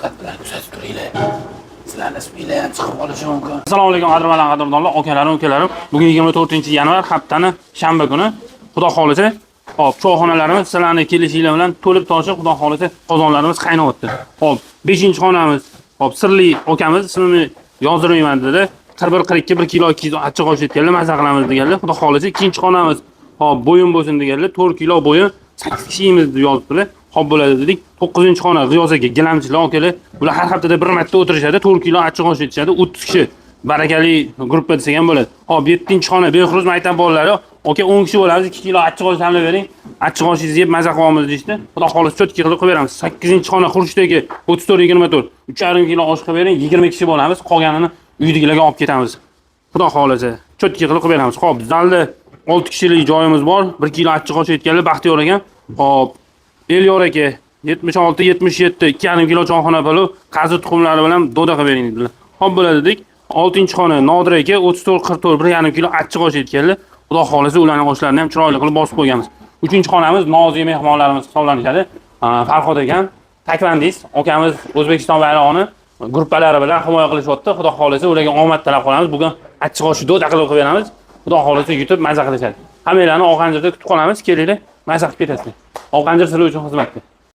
Diqqat bilan kuzatib turinglar. Sizlarni isminglar ham chiqib qolishi mumkin. Assalomu alaykum qadrli qadrdonlar, akalarim, ukalarim. Bugun 24-yanvar, haftani shanba kuni. Xudo xolisa, hop, choyxonalarimiz sizlarni kelishinglar bilan to'lib toshib, Xudo xolisa, qozonlarimiz qaynayapti. Hop, 5-xonamiz, hop, sirli akamiz ismini yozdirmayman dedi. 41 42 1 kilo 200 achchiq osh aytganlar, maza qilamiz deganlar. Xudo xolisa, ikkinchi xonamiz, hop, bo'yin bo'lsin deganlar, 4 kilo bo'yin 8 kishi yeymiz deb yozibdilar. Hop bo'ladi dedik. 9-xona G'iyos aka, gilamchilar akalar, bular har haftada bir marta o'tirishadi, 4 kilo achchiq osh aytishadi, 30 kishi. Barakali gruppa desak ham bo'ladi. Hop, 7-xona Behruz maktab bolalari, aka 10 kishi bo'lamiz, 2 kilo achchiq osh damlab bering. Achchiq oshingizni yeb maza qilyapmiz deyishdi. Xudo xohlasa чётко qilib qilib beramiz. 8-xona Xurshid aka 34 24 3,5 kilo osh qilib bering, 20 kishi bo'lamiz, qolganini uydagilarga olib ketamiz. Xudo xohlasa чётко qilib qilib beramiz. Hop, zalda 6 kishilik joyimiz bor. 1 kilo achchiq osh aytganlar Baxtiyor aka. Hop, Elyor aka 76 77 2,5 kilo choyxona palov qazi tuxumlari bilan doda qilib bering dedilar. Hop bo'ladi dedik. 6-xona Nodir aka 34 44 1,5 kilo achchiq osh aytganlar. Xudo xohlasa ularning oshlarini ham chiroyli qilib bosib qo'yganmiz. 3-xonamiz nozik mehmonlarimiz hisoblanishadi. Farhod akam taekvondist akamiz O'zbekiston bayrog'ini gruppalari bilan himoya qilishyapti. Xudo xohlasa ularga omad tilab qolamiz. Bugun achchiq oshni doda qilib qilib beramiz. Xudo xohlasa yutib maza qilishadi. Hammanglarni Oqanjirda kutib qolamiz. Kelinglar, maza qilib ketasizlar. Oqanjir sizlar uchun xizmatda.